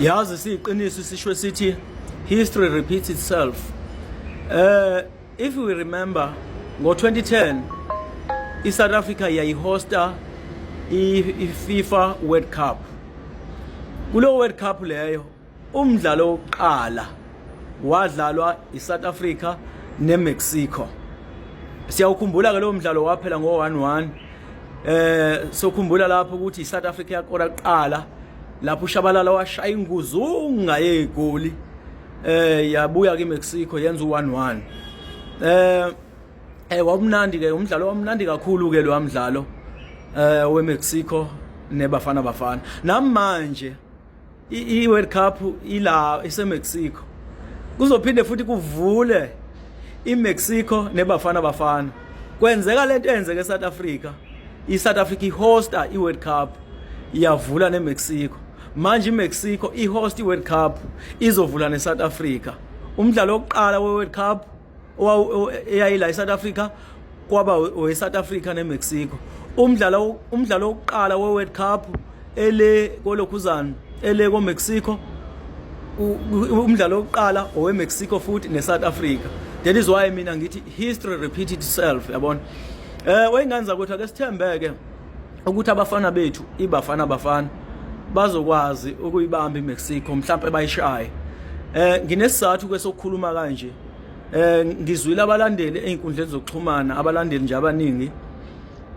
Yazi siyiqiniso sisho sithi history repeats itself. If we remember ngo-2010 i-South Africa yayihosta i-FIFA World Cup. Kulo World Cup leyo umdlalo wokuqala wadlalwa i-South Africa neMexico. Siyawukhumbula ke lo mdlalo waphela ngo-1-1. Sokhumbula lapho ukuthi iSouth Africa yakora kuqala lapho uShabalala washaya inguzunga yegoli, yabuya ke iMexico yenza u1-1. Wawumnandi ke umdlalo, wamnandi kakhulu ke lo mdlalo weMexico neBafana Bafana. Namanje i-World Cup ila iseMexico, kuzophinde futhi kuvule iMexico neBafana Bafana. Kwenzeka lento eyenzeke eSouth Africa. iSouth Africa ihosta iWorld Cup, iyavula neMexico. Manje iMexico ihost iWorld Cup, izovula neSouth Africa. Umdlalo wokuqala weWorld Cup eyayila eSouth Africa kwaba oweSouth Africa neMexico. Umdlalo wokuqala weWorld Cup ele kolokhuzana ele koMexico, umdlalo wokuqala oweMexico futhi neSouth Africa. That is why mina ngithi history repeat itself, yabona. Weyingane zakwethu, ake sithembeke ukuthi abafana bethu, iBafana Bafana, bazokwazi ukuyibamba iMexico, mhlawumbe bayishaye. Nginesizathu ke sokukhuluma kanje. Ngizwile abalandeli einkundleni zokuxhumana, abalandeli nje abaningi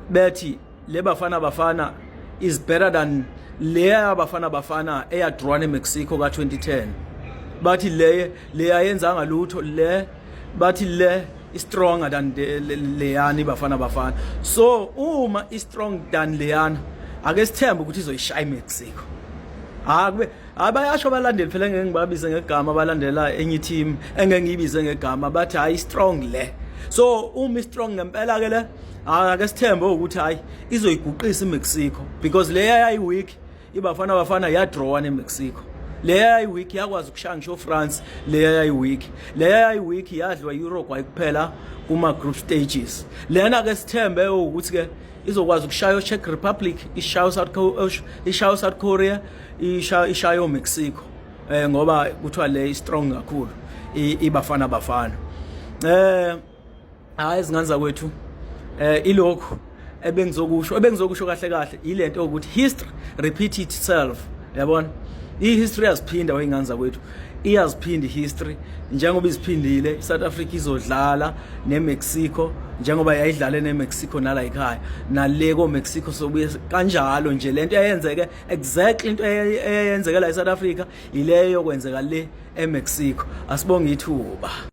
bethi le Bafana Bafana is better than leya Bafana Bafana eyadraw neMexico ka2010. Bathi le leya yenzanga lutho le, bathi le is stronger than leyani Bafana Bafana. So uma is strong than leyana, ake sithembe ukuthi izoyishaya iMexico. Akube abayasho abalandeli phela, ngeke ngibabize ngegama, abalandela enye team engeke ngiyibize ngegama, bathi hayi, strong le. So uma strong ngempela ke le, ake sithembe ukuthi hayi, izoyiguqisa iMexico, because leya yayi weak. IBafana Bafana yadrawa neMexico. Leya yayi weak, yakwazi ukushaya ngisho France. Leya yayi weak, leya yayi weak, yadliwa Uruguay kuphela kuma group stages. Lena ke sithembe ukuthi ke izokwazi ukushaya Czech Republic, ishayo South, ishayo South Korea, ishayo Mexico, ngoba kuthiwa le strong kakhulu iBafana Bafana. Hayi, izingane zakwethu, ilokhu ebengizokusho kahle kahle ilento ukuthi history repeat itself, yabona. I-history yaziphinda, weyingane zakwethu, iyaziphinda i-history. Njengoba iziphindile, iSouth Africa izodlala neMexico njengoba yayidlale neMexico nala ekhaya nale ko Mexico, sobuye kanjalo nje. Lento eyenzeke exactly, into eyenzeke la eSouth Africa, ileyo kwenzeka le eMexico. Asibonge ithuba.